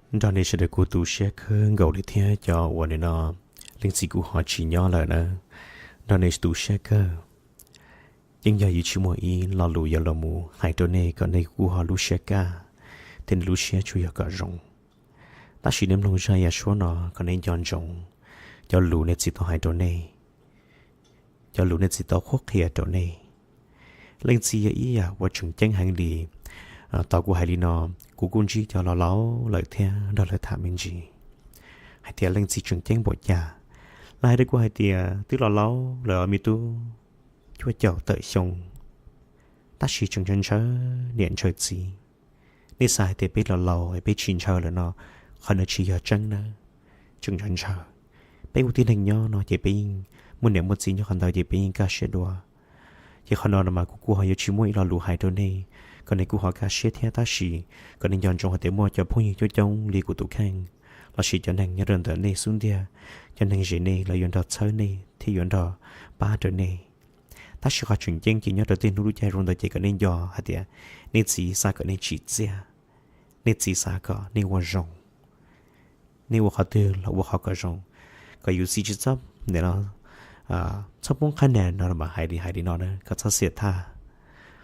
Nrog nej sawv daws kuj tu siab kawg nkaus li thiab cov uas nim no leej txiv kuj ho tsis nyob lawm na, nrog nej tu siab kawg. Yeej yog yus tsis muaj ib lo lus yuav los mus hais rau nej kom nej kuj ho lub siab kaj, thiab nej lub siab tsuas yog kom zoo. Tab sis nej mloog zaj yam suab no kom nej nco ntsoov cov lus nej txiv tau hais rau nej, cov lus nej txiv tau qhuab qhia rau nej. Leej txiv yog ib yam uas tseem ceeb heev li. Tau kuv hais li no, kuv kuj ntsib cov laus laus lawm thiab nrog lawv tham me ntsis hais tias leej txiv tseem ceeb npaum cas. Lawv hais rau kuv hais tias twb laus laus lawm me tub, cuaj caum tawm xyoo, tab sis tseem ntshaw ntshaw niam ntshaw txiv. Nej xav hais tias peb laus laus es peb tsis ntshaw lawm no, qhov no tsis yog tseeb nawb. Tseem ntshaw ntshaw. Peb ua tib neeg nyob no ces peb yeej muaj niam muaj txiv nyob qhov ntawd ces peb yeej kaj siab dua. Ces qhov no no mas kuv kuj ho yuav tsis muaj ib lo lus hais rau nej kom nej kuj ho kaj siab thiab, tab sis kom nej nco ntsoov hais tias muaj cov phooj ywg coob coob li kuv tus kheej lossis cov neeg nyob rau ntawm nej xub ntiag, cov neeg ze nej lawv yuav nrog txhawb nej thiab yuav nrog pab rau nej. Tab sis qhov tseem ceeb ces nyob rau tej hnub lub caij zoo ntawd ces kom nej nco hais tias nej txiv xav kom nej tsim txiaj, nej txiv xav kom nej ua zoo. Nej ua qhov twg los ua qhov kom zoo, kom yus txiv tsis txhob nim no txhob poob qhab nag no los mas hais li hais li no na, kom txhob xiam thaj.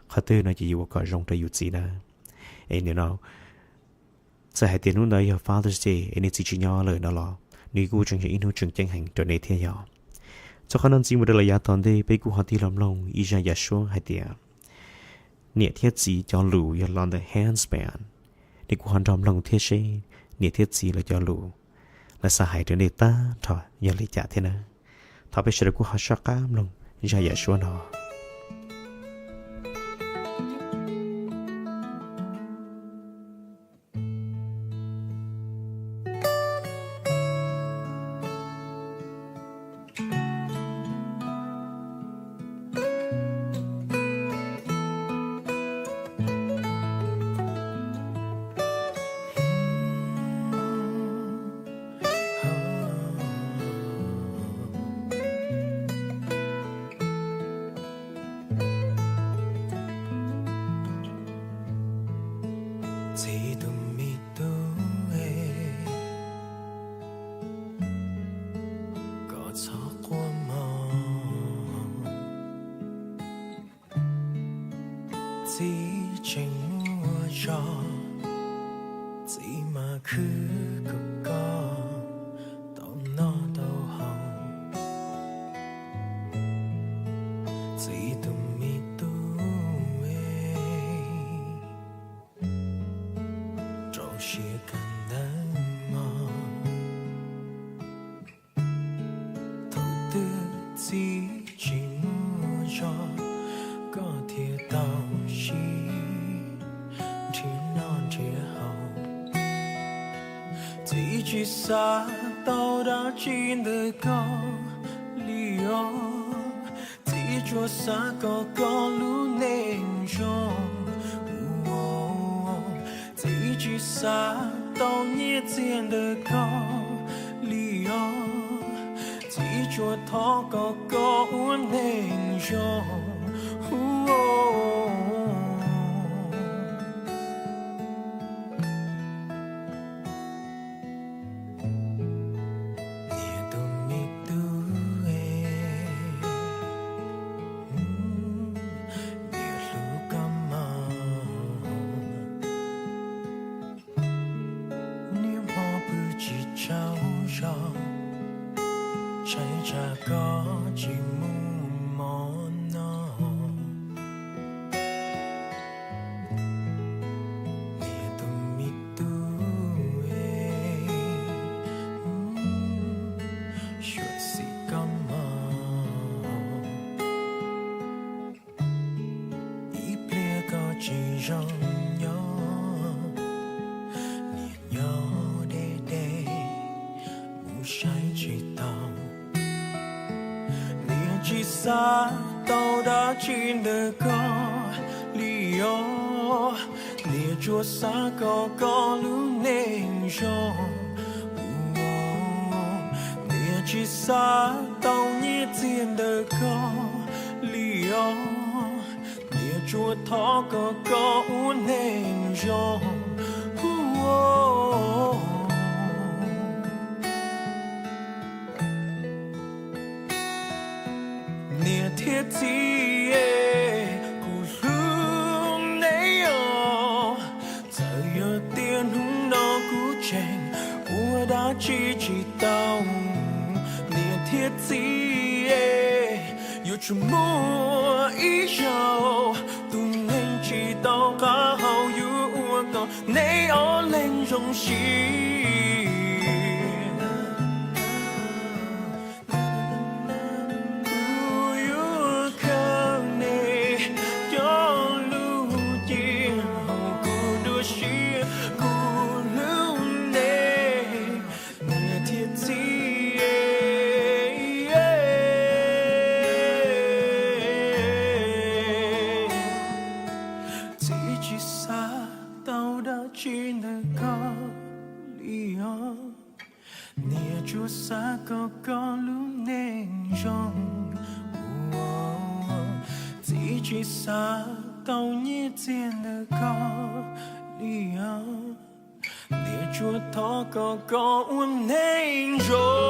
Qhov twg no ces yus ua kom zoo rau yus txiv na. Es nim no txawm hais tias hnub ntawd yog Father's Day es nej txiv tsis nyob lawm no los nws kuj tseem yog ib hnub tseem ceeb heev rau nej thiab yog. Txog qhov no ntxiv mus rau lawm yav tom ntej peb kuj ho tig los mloog ib zaj yam suab hais tias niam thiab txiv cov lus yog los ntawm Hans Spann. Nej kuj ho nrog mloog thiab seb niam thiab txiv lawv cov lus lawv xav hais rau nej tag nrho yog li cas thiab na. Thov peb sawv daws kuj ho soj qab mloog zaj yam suab no. Txiv tus me tub e, koj txhob quaj mog. Txiv tseem muaj zog, txiv mam khwv kom koj tau noj tau haus. Txiv tus me tub e, rau siab kawm ntawv mog. Thaum twg txiv tsis muaj zog, koj thiaj tau sib nrhiav noj nrhiav haus. Txiv tsis xav tau dab tsi ntawm koj li os. Txiv tsuas xav kom koj lub neej zoo. Txiv tsis xav tau nyiaj txiag ntawm koj li os. Txiv tsuas thov kom koj ua neeg zoo. Niam tus me tub e, niam hlub koj mog. Niam hmo pw tsis tsaug zog, ntshai tsam koj tsis muaj mov noj. Niam tus me tub e, xyuam xim koj mog. Ib pliag koj tsis zoo nyob, niam nyob deb deb, mus saib tsis taus. Niam tsis xav tau dab tsi ntawm koj li os. Niam tsuas xav kom koj lub neej zoo. Niam tsis xav tau nyiaj txiag ntawm koj li os. Niam tsuas thov kom koj ua neeg zoo. Thiab txiv, kuv hlub neb os. Txawm yog tias hnub no kuv tseem ua dab tsi tsis tau, niam thiab txiv, yuav tsum muaj ib zaug tus neeg tsis tau qab hau yuav ua kom neb ob leeg zoo siab. Kuv yuav khaws neb cov lus cia hauv kuv nruab siab, kuv hlub neb, niam thiab txiv. Txiv tsis xav tau dab tsi ntawm koj li os. Niam tsuas xav kom koj lub neej zoo. Txiv tsis xav tau nyiaj txiag ntawm koj li os. Niam tsuas thov kom koj ua neej zoo.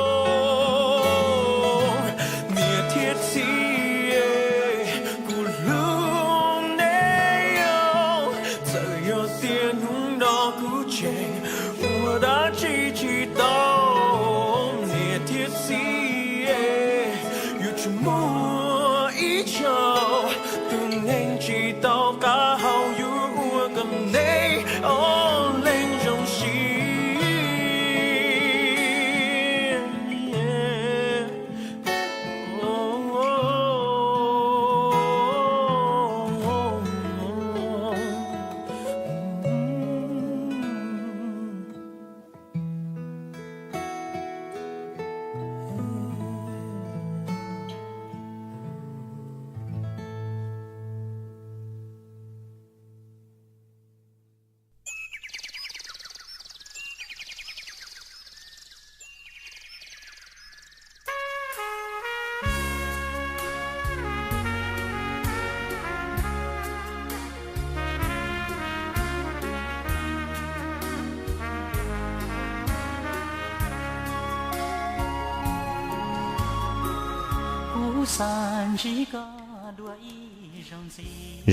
Niam thiab txiv, kuv hlub neb os. Txawm yog tias hnub no kuv tseem ua dab tsi tsis tau, niam thiab txiv, yuav tsum muaj ib zaug tus neeg tsis tau qab hau yuav ua kom neb ob leeg zoo siab.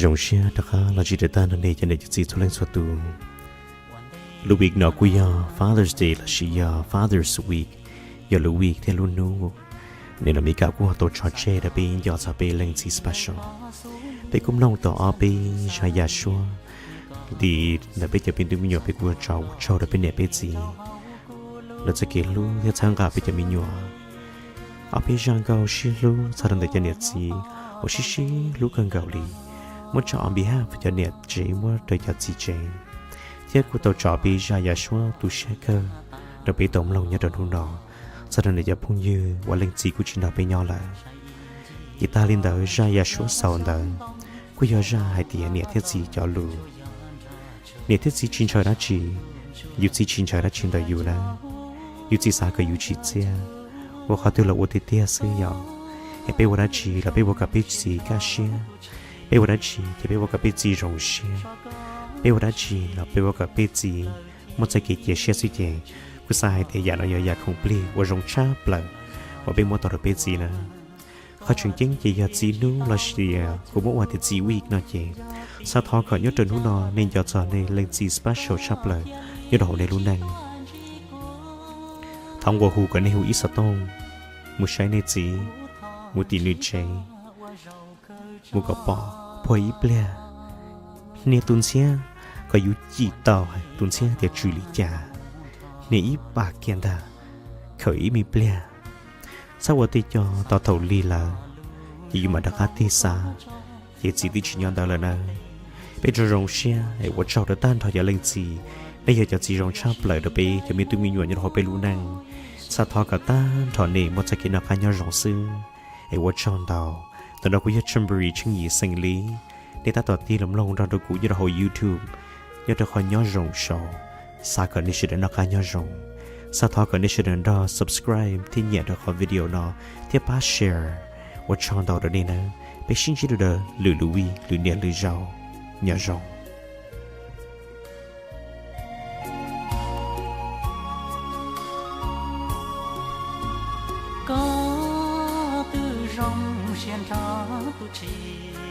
Zoo siab rov qab los ntsib rau tag nrho nej cov niam cov txiv txhua leej txhua tus. Lub week no kuj yog Father's Day lossis yog Father's Week, yog lub week thiab lub hnub uas Amelikas kuj tau tso tseg rau peb nco txog peb leej txiv special. Peb kuj mloog tau ob peb zaj yam suab li ntawm peb cov me tub me nyuam peb kuj tso ua tsaug rau peb niam peb txiv lawv txoj kev hlub thiab txhawb nqa peb cov me nyuam. Ob peb zaj nkauj sib hlub txog rau ntawm cov niam txiv uas sib sib hlub kawg nkaus li, muab tso on behalf cov niam tsev muab rau cov txiv tsev, thiab kuj tau tso peb zaj yam suab tu siab kawg rau peb tau mloog nyob rau hnub no txog rau ntawm cov phooj ywg uas leej txiv kuj tsis nrog peb nyob lawm. Ces tag li ntawd zaj yam suab xaus ntawd kuj yog zaj hais tias niam thiab txiv cov lus. Niam thiab txiv tsis ntshaw dab tsi, yus txiv tsis ntshaw dab tsi ntawm yus nawb. Yus txiv xav kom yus tsim txiaj ua qhov twg los ua tiag tiag xwb yom. Es peb ua dab tsi los peb ua kom peb txiv kaj siab, peb ua dab tsi ces peb ua kom peb txiv zoo siab, peb ua dab tsi los peb ua kom peb txiv muaj txoj kev cia siab xwb ces kuv xav hais tias yam no yog yam khoom plig uas zoo tshaj plaws uas peb muab tau rau peb txiv na. Qhov tseem ceeb ces yog txiv hnub lossis kuv muab ua tias txiv week no ces xav thov kom nyob rau hnub no nej nco txog nej leej txiv special tshaj plaws nyob rau hauv nej lub neej. Thov nqua hu kom nej hu ib xov tooj mus saib nej txiv, mus tim nws tsev, mus kom pom, phua ib pliag, hnia tus ntxhiab kom yus cim tau tus ntxhiab tias tsw li cas, hnia ib pas kiag ntag, khawm ib me pliag, txhob ua tej co tau thaum lig lawm, ces yus mam rov qab tig xav, ces txiv twb tsis nyob ntawd lawm nawb. Peb tsuas zoo siab es ua tsaug rau tag nrho cov leej txiv, nej yog cov txiv zoo tshaj plaws rau peb cov me tub me nyuam nyob rau hauv peb lub neej. Xav thov kom tag nrho nej muaj txoj kev noj qab nyob zoo xwb es ua tsaug ntau. Ntawm no kuv yog Chambery Tsheej Yim xeem Lis, nej tab tom tig los mloog nrog rau kuv nyob rau hauv YouTube, nyob rau qhov nyob zoo show. Xav kom nej sawv daws noj qab nyob zoo, xav thov kom nej sawv daws nrog subscribe thiab nyiam rau qhov video no thiab pab share. Ua tsaug ntau rau nej nawb. Peb sib ntsib rau lwm lub week, lwm niaj lwm zaus. Nyob zoo. Koj twb Zoo siab nrog tus tsis